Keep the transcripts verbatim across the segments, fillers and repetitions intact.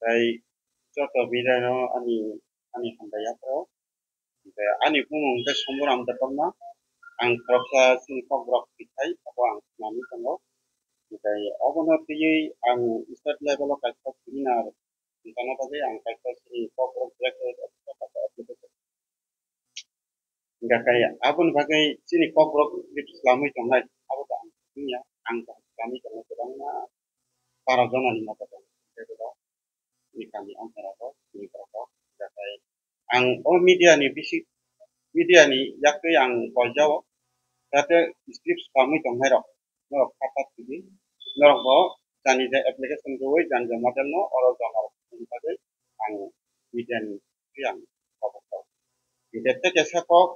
Tei joto media no ani, ani hambai yapharo. Tei ani bumung khe Sombor Amdetokma. Ang khoroksa chini Kokborok twi thai, abo ang swnamwi tongo. Tei obono twiwi ang state level o kaisa seminar wngkana bagwi ang kaisa chini Kokborok Directorate Office o kaisa application. Hingkha khe aboni bagwi chini Kokborok je slamwi tongnai, abo to ang siniya, ang to slamwi tongnai kwbangma para jonani motha tongo. Tei borok ni kami ongkhorok, chini borok rok, hingkha khe ang o media ni bisi, media ni yaktwi ang koijao, jate script slamwi tongnai rok, norok kha ta sidi, norok bo jani je application rwui jani je model no oro joma rwui bagwi ang media ni twi ang kobok kha. Hingkhe tei kaisa kok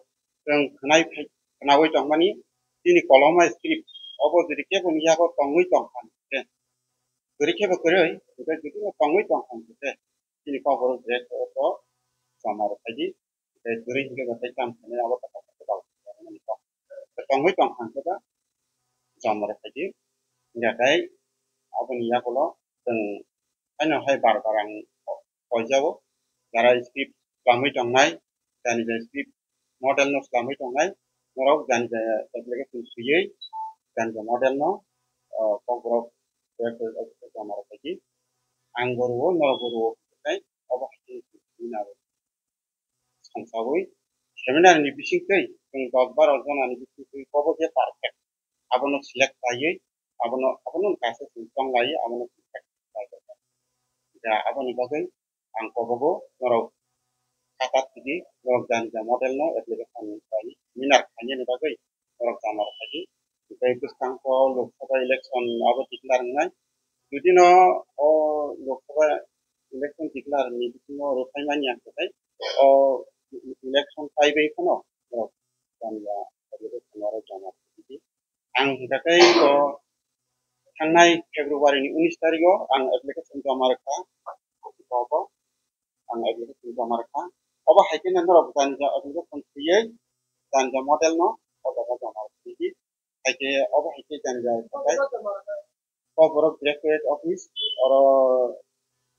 chwng khwnai phai, khwnaui tongmani, chini koloma script obo jodi kebo ni yago tongwi tongkha hingkhe, kwrwi khebo kwrwi, hingkhe jodi no tongwi tongkha hingkhe, chini Kokborok Directorate o joma rwphai di, hingkhe kwrwi hingkhe bo tei tamo hwnwi abo kok kok kok kok tongwi tongkha hingkhe ba joma rwphai di. Hingkhe tei aboni yagulo chwng haino hai bar bar ang koijao, jara script slamwi tongnai, jani jani script model no slamwi tongnai, norok jani jani application swiwi jani jani model no, o, Kokborok Directorate Office o joma rwphai di. Ang bo rwo, norok bo rwo, tei obo hai khe wngwi naro. Songchawi seminar ni bisingtwi chwng dos baro jona ni bisingtwi kobo je perfect, abono select khlaiwi, abono, abono kaisa chwng chonglaiwi, abono select khlaiwi. Da aboni bagwi ang kobogo norok kha ta sidi, norok jani ja model no application khlaiwi seminar khainani bagwi norok jama rwkhaidi. Tei bwskango Lok Sabha election abo declare wngnai. Jodi no o Lok Sabha election declare ni bisingo rwphai manya hwnkhe o election paibai phano norok jani ja application norok jama rwkhaidi. Ang hwnkha khe bo thangnai February ni unis tarikh o ang application joma rwkha. Bo ang application joma rwkha. Obo hai khe norok jani ja application twiwi jani ja model no o jaga joma rwkha. Hai khe obo hai khe jani ja rwkha. Kokborok Directorate Office, oro,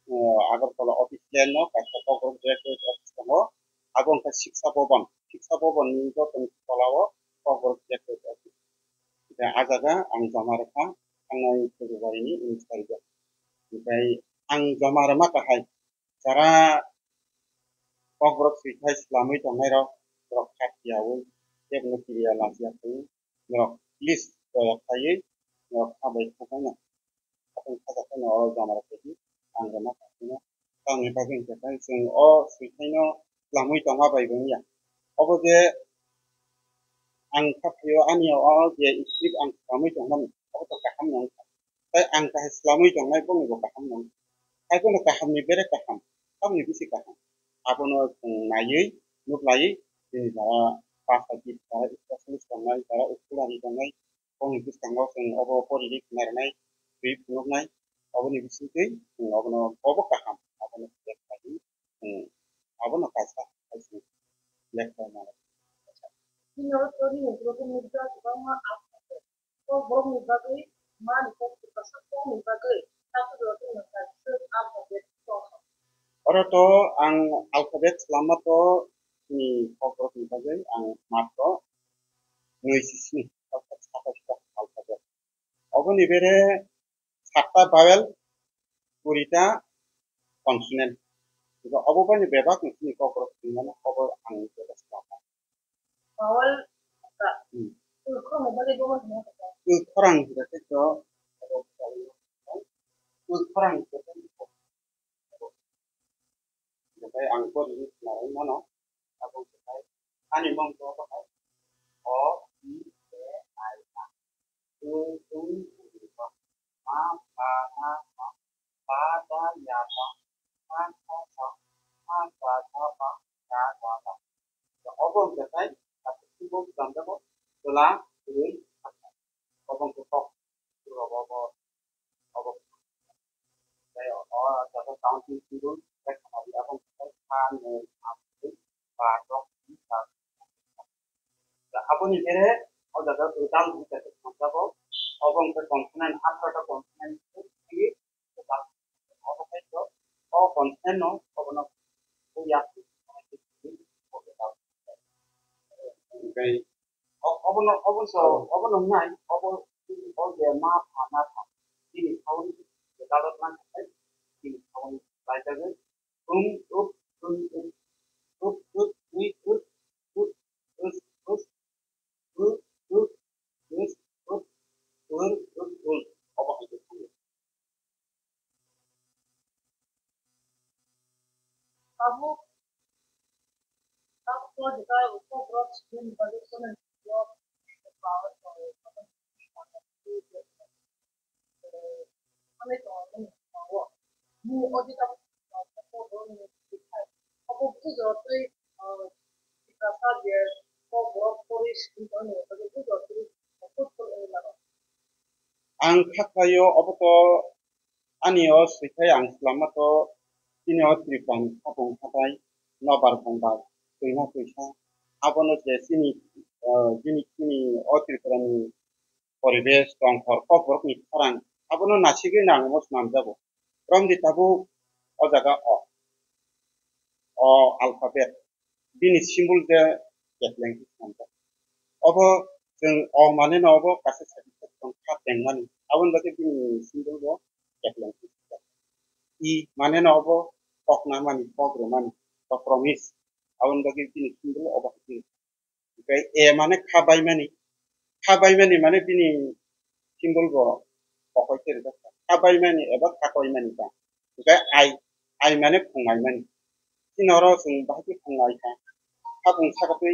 uh, Agartala office lane no kaisa Kokborok Directorate Office tongo. Abo wngkha Shiksha Bhavan. Shiksha Bhavan ni jotoni tola o Kokborok Directorate Office. Hingkhe ah jaga ang joma rwkha thangnai February ni unis tarikh o. Hingkhe ang joma rwma kahai jara Kokborok swithai swlamwi tongnai rok, borok kha phiyaui, kebono kiriya lachiya khaui, norok please doya khaiwi norok kha bai kha phano, kha phano kha jak phano oro joma rok khaidi ang rwma kha phano. Tamoni bagwi hwnkhe chwng o swithaino swlamwi tongma bai wngya. Obo je ang kha phaio ani o je script ang swlamwi tongmani, obo to kaham no wngkha. Tei ang kaham swlamwi tongnai boni bo kaham no wngkha. Hai bono kaham ni bere kaham, tamoni bisi kaham. Abono chwng naiwi, nuklaiwi, chini jara pastor, jara specialist tongnai, jara scholar tongnai, bongni bwskango chwng obo porini khna rwnai, twi phunuknai, oboni bisingtwi chwng obono obo kaham, abono select khlaiwi chwng abono kaisa hai chwng select khlai mano. Chini oro tori ni borokni bwsa kwbangma aphuru. O borokni bagwi mani kok kwchak kokni bagwi tabukni kaisa alphabet tongkha. Oro to ang alphabet swlama to chini Kokborokni bagwi ang matro nui sisni, orthat satais ta alphabet. Oboni bere satta vowel, kurita consonant. Obo bani bebak ni chini Kokborok swimano obo ang bebak swlama. Vowel ta. Hmm. Ui khorang ni bagwi bomo hino kha. Ui khorang hingkha khe to, ui khorang hingkha khe to. Hingkha ang pori narwk mano. Abo hingkha khe ani mung to khe o, i, e, i, a. Ui, ui, ui, ui, ma, ma, ma, ma. Ba, da, ya, da. Sa, sa, sa. Sa, sa, sa, ba. Ga, ga, ga. Obo wngkha tei, aswk swngo swnamjago, chwla, kwrwi, sakha. Obo wngkha kok, obo, obo, obo. Tei o, o, joto counting table, tei khwnadi abo wngkha tei sa, nwi, sa, kwrwi, ba, dok, sni, sa, Da aboni bere o jaga total hingkha khe swnamjago. Obo hingkha consonant, atharo ta consonant, obo hai khe o content no obono buya. Tei o-, obono, obono, obono wngnai, obo, o je ma pha, ma pha, chini thani je dalot man thai, chini thani laijagwi, um, up, um, up, up, up, ui, up, up, us, us, up, up, us, up, ur, up, ul. Obo hai khe thani. Tabuk, tabuk o jeta uko borok student bagwi sono borok power, eh, manwi tongo, nini tongo. Nini o jeta borok ni thai. Abo bujo twi, eh, Tiprasa je kok borok poroi simi tongmani bagwi bujo twi fruitful wngwi mano. Ang kha khaio, obo to ani o swi khai ang swlamma to chini o Tripura ni khapung hatai nobar bongbar twima twisa abono je chini, ah, bini chini o Tripura ni poribesh tongthor kokborok ni khorang abono nasigwi nang omo swnamjago. Romdi tabuk o jaga o, o alphabet bini symbol je kepleng khe swnamjak. Obo chwng o mane no obo kaisa certificate tong kha tengmani. Aboni bagwi bini symbol bo kepleng khe swnamjak. I mane no obo kok namani, kok rwmani, ba promise. Aboni bagwi bini symbol obo hai khe. Hingke A mane kha baimani. Kha baimani mane bini symbol bo kokoi khe rijak kha. Kha baimani eba kha koimani ba. Hingke I, I mane phungaimani. Chini oro chwng bahai khe phungai kha. Khapung saka twi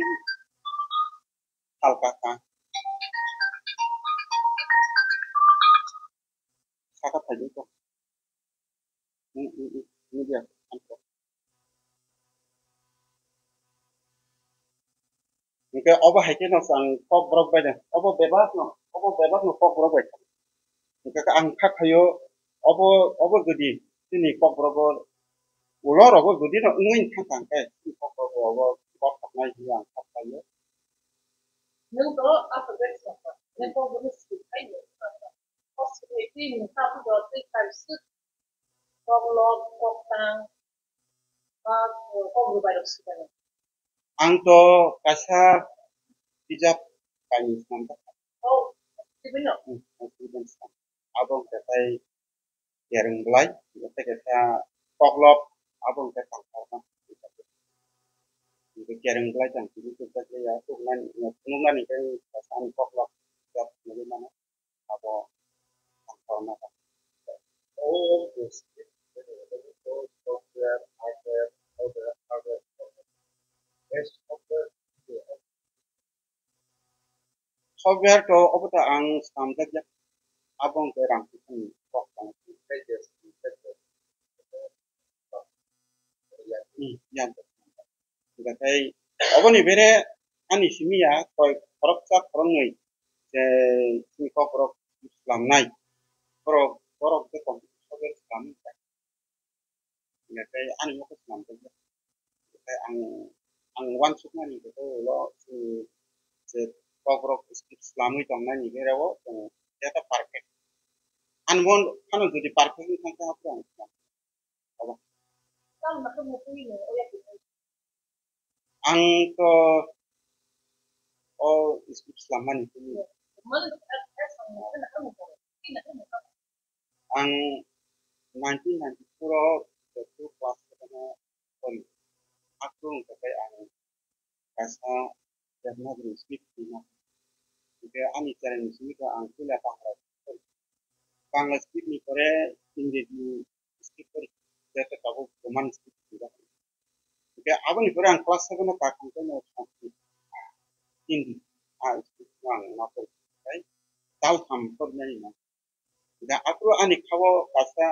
salka kha. Saka phaidi kok. Hmm, hmm, hmm. Media. Hingke obo hai khe no ang kok borok bai de. Obo bebak no, obo bebak no kok borok bai. Hingke ang kha khayo obo, obo gudi chini kok borok o ulo rogo gudi no wngwi thang thang khe chini kok borok o obo kok thoknai hinwi ang kha khayo. Nwng to alphabet sokha. Nwng kok borok swi khai nwng kha kha. Kok swi twi nwng kha borok twi khai swi. Koklop, koktang, ba, eh, kok rwbairok swkang. Ang to kaisa bijap kainwi swnamjak. Oh, tibino? Hmm, ang tibino swnam. Abo wngkha tei kereng bwlai, tei kaisa koklop, abo wngkha tangkarma. Hingke kereng bwlai tang tini tubjak ya, phunuknani, phunuknani khe kaisa ani koklop bijap nugwi mano. Abo ang korma kha. All the script, software, hardware, hardware, hardware, software. Best software, software to obo ta ang swnamjak ya. Abo wngkha rang kok tong. Hmm, yan. Hingkhe oboni bere ani simi ya koi khoroksa khoroknwi je chini kok borok slamnai. Borok, borok je computer software slamnai. Hingkhe ani mokhe slamjak ya. Hingkhe ang, ang uansukmani hingkhe ulo chini je kok borok script slamwi tongnani bere o chwng jeta perfect. Ani mon phano jodi perfect wngkha khe haphre ang slam. Abo. Ang to o script slamani. Ang nineteen ninety-four o two class seven o pori. Aphuru wngkha khe ang kaisa Devanagari script twi ma. Hingkhe ani channel ni simi khe ang puila Bangla script, Bangla script ni pore English ni script pori, jeta tabuk Roman script twi ma. Hingkhe aboni pore ang class seven o kha, hingkhe no Sanskrit, Hindi, a script no ang ma pori. Hingkhe tal tham pori nani na. Da aphuru ani khao kaisa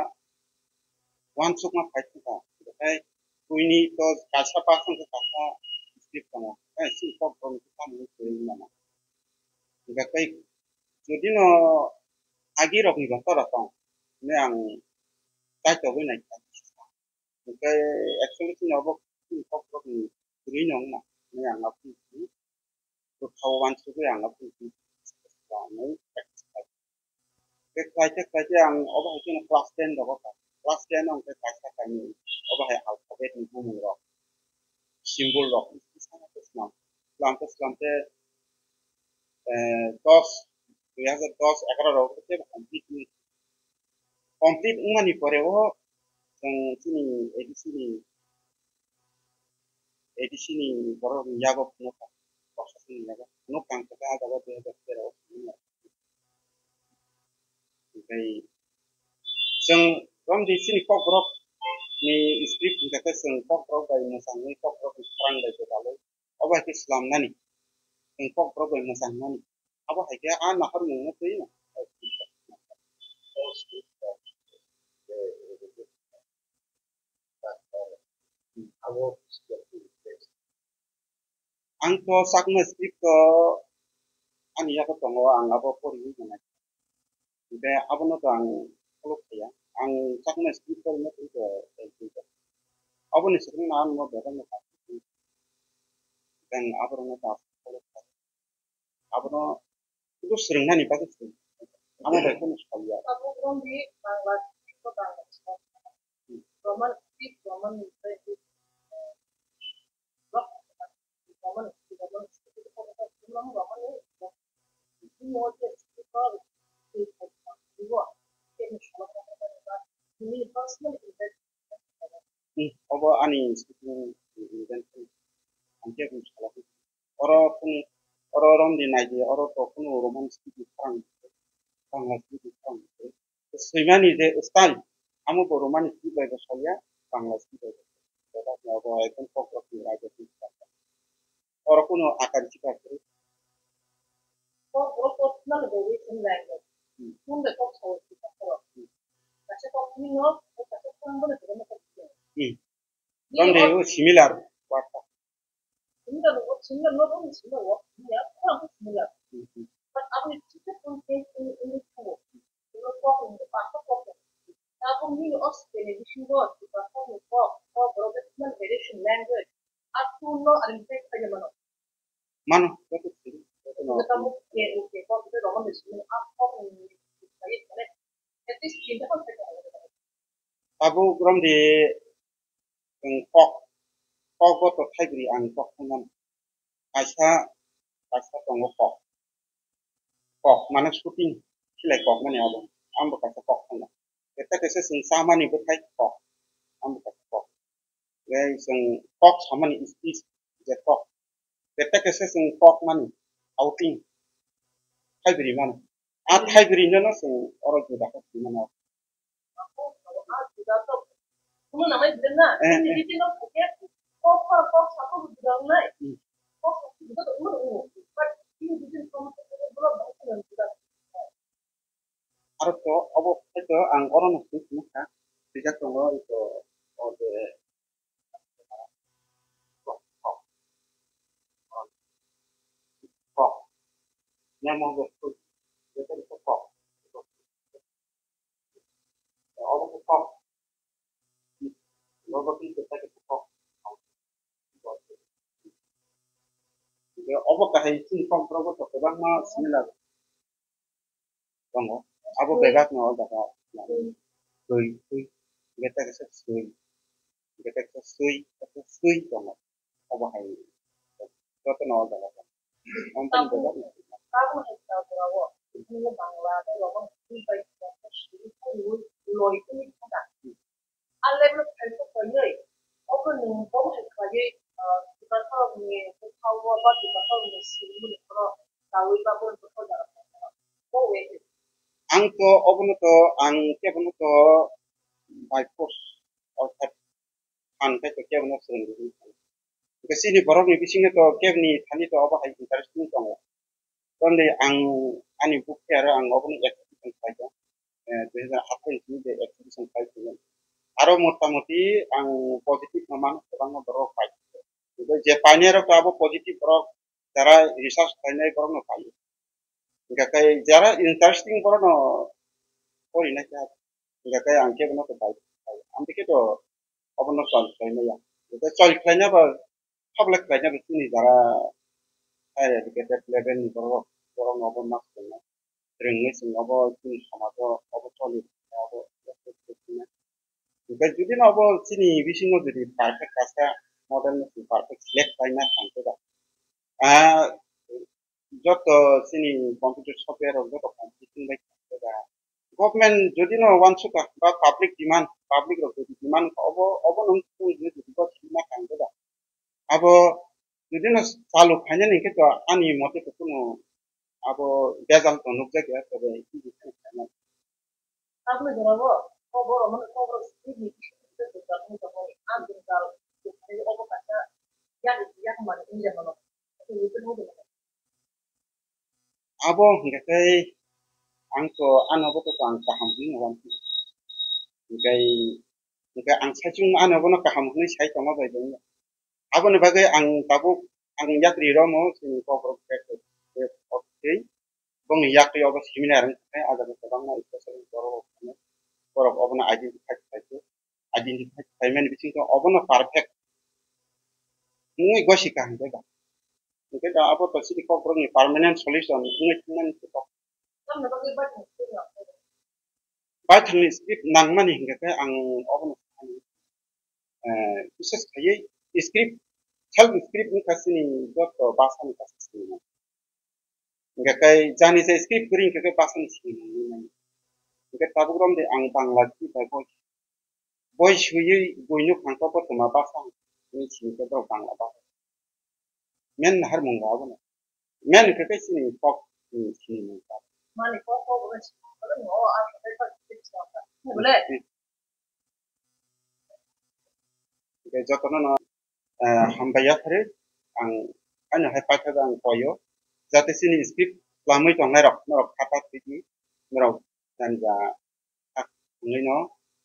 uansukma phai thangkha. Hingkhe buini to kaisa pasang khe kaisa script tongo. Hai si kok rom khe tamo kwrwi mano. Hingkhe tei jodi no agi rok ni joto rok tong hinwi ang chaitogwi naikha. Hingkhe actually chini obo kok rok ni kwrwi no wngma hinwi ang aphuru bwkhao uansugwi ang aphuru khe khlai khe khlai khe ang obo hai kheno class ten rogo kha. Class ten o hwnkhe kaisa kainwi rok slam, slam khe slam khe, eh, dos, dui hazar dos egaroh rok khe complete wngwi, complete wngmani pore o chwng chini A D C ni, A D C ni borok ni yago phunukha, proshasoni yago phunuk kang khe ah jaga dui hazar tero o phunukha. Tei chwng romdi chini kokborok ni script hwnkhe chwng kokborok bai mwchangwi kokborok ni khorang bai gwdalwi obo hai khe slamnani, chwng kokborok bai mwchangnani. Abo hai khe a naharmungno twi no. Ang to Chakma script to ani yago tongo, ang abo poriwi manai. Hingke abono to ang follow khaiya. Ang Chakma script porino twi to, aboni swkang no ang no bebak no kha. Ang aborok no to follow kha. Abono kudu swrwngnani bagwi swrwng. Amo bai kheno saliya. Tabuk romdi Bangla script to Bangla script. Roman script, Roman literature, Roman script, Roman script, Roman script. Obo ani speaking invention. Ang khe bwsala oro kunu, oro romdi naidi, oro to kunu Roman script ni khorang, Bangla script ni khorang. Swimani je style, amo bo Roman script bai bo solia, Bangla script bai bo solia. Abo ekdom kok rok ni raja ni. Oro kunu akar chikar kwrwi. Kok borok personal variation language. Hmm. Tun de kok sawi chikar koro. Hmm. Kaisa kok ni no, kaisa kok ni no, kaisa kok ni no. Hmm. Tong de o similar word ta. Similar word, similar not only similar word, similar, kok ni similar. Hmm, hmm. But aboni chikar tun change in, in the two. Kok ni, kok ni, kok ni. Tabuk nini o spelling bisingo Tiprasani kok, kok borok personal variation language, a tun no identify khaina mano. Mano, joto siri, joto no. Joto mo ke, ke, kok, joto Roman bisingo, a kok ni, at least tinta kok khaina mano. Tabuk romdi, chwng kok, kok bo to thaibri ang kok khainani. Kaisa, kaisa tongo kok. Kok, mane shooting, silai kok mani abo. Ang bo kaisa kok thangna. Keta kesa chwng chamani bwthai kok. Ang bo kaisa kok. Tei chwng kok samani speech je kok. Keta kesa chwng kok mani outing. Thaibri mano. A thaibri no no chwng oro juda khe twi mano. Eh, eh. Hmm. Aro to obo khe to ang oro no twi phunukha. Twijak tongo ito o de. Kok. Kok. Kok. Nemo bo kok. Kok. Obo khe kok. Obo khe kok. Obo kahai chini kok borok bo kwbangma similar tongo. Abo bebak no o jaga twi, twi. Hingke tei kaisa swi. Hingke tei kaisa swi, kaisa swi tongo. Obo hai joto no o jaga tongo. Omo tei bebak no. Tabuk hai jora o, Bangla tei Roman script bai swi, loi twi thana. A level five o khainwi, obo nwng bo hai khlaiwi, ah, Tiprasarokni bwkhao ba Tiprasarokni swrwngmungni phano dawi ba boni bwkhao jaga khlainai. Bo way khe. Ang to obono to, ang kebono to by force, orthat phan khe to kebono swrwngwi hwnwi sano. Hwnkhe chini borokni bisingo to keboni thani to obo hai interesting tongo. Tei ang ani bukhe aro ang obono exhibition khlai kha. Eh, dui hazar atharo ni simi je exhibition khlai kha. Aro motamoti ang positive no mano kwbangma borok pai. Tei je painai rok abo positive borok, jara research khlainai borok no pai. Hingkha khe jara interesting borok no pori nai kha. Hingkha khe ang khe bono khe pai. Ang khe to obono chol khlai maya. Hingkha chol khlai na ba Tablet khlaina bo chini jara higher educated level ni borok, borok no bo mas tongna. Rwngwi chwng obo chini somajo obo choli, obo. Hingke jodi no obo chini bisingo jodi perfect kaisa model no chwng perfect select khlaina thang khe ba. Ah, joto chini computer software rok joto competition bai thang khe ba. Government jodi no uansukha ba public demand, public rok jodi demand kha, obo, obo no chwng jodi bo sima thang khe ba. Abo jodi no chalu khainani hwnkhe to ani mote to kunu abo result to nukjakya, tei Aboni jorao kok borok mano kok borok script ni bising twi jwk jwk wng tongmani. A jwngjal kwthai obo kaisa yak yakmani wngya mano. Abo hwnkhe tei ang to ano bo to ang kaham hwnwi uansukha. Hwnkhe, hwnkhe ang saichung ano bono kaham hwnwi sai tongma bai bo wngya. Aboni bagwi ang tabuk ang yatri romo chini kok rok bek, bek, bek, bongni yakri obo seminar wngkha, ah jaga kwbangma special borok rok thangwi borok obono identify khlai khe, identify khlaimani bisingtwi obono perfect wngwi gosi kaham khe ba. Hwnkhe da abo to chini kok borokni permanent solution wngwi thangmani khe kok. Baithangni script nangmani hwnkhe khe ang obono, eh, bises khaiwi script, self script wngkha chini joto bhasani kaisa sini. Hingke kai jani je script kwrwi hingke kai bhasani simi nangwi nai. Hingke tabuk romde ang Bangla script bai boi, boi swiwi buino khangkokbo twma bhasa hinwi simi khe borok Bangla bhasa. Men naharmung rok abono. Men hingke kai chini kok, hmm, sini nangkha. Mani kok kok bo sini nangkha, o ang khe kai script nangkha. Bole? Hingke jotono no, eh, hambai yaphari ang, ano hai paithak ang koyo, jate chini script lamwi tongnai rok, norok khata thwidi, norok janja thak wngwi no,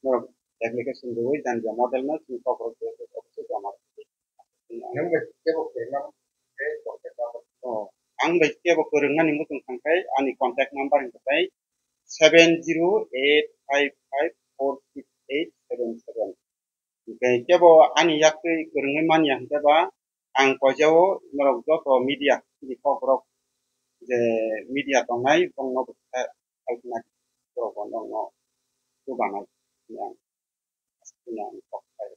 norok application rwui janja model no chini kok rok je office o jama rwdi. Nang bai kebo kwrwngna, eh, contact number. Oh, ang bai kebo kwrwngmani muchung thangkhai ani contact number hingkhe tai seven zero eight five five four six eight seven seven. Hingkhe kebo ani yaktwi kwrwngwi manya hingkhe ba ang koijao norok joto media ni kok rok je media tongnai bongno bo khe salna borok bo nokno chubanai hwnwi ang, hwnwi ang kok khlai.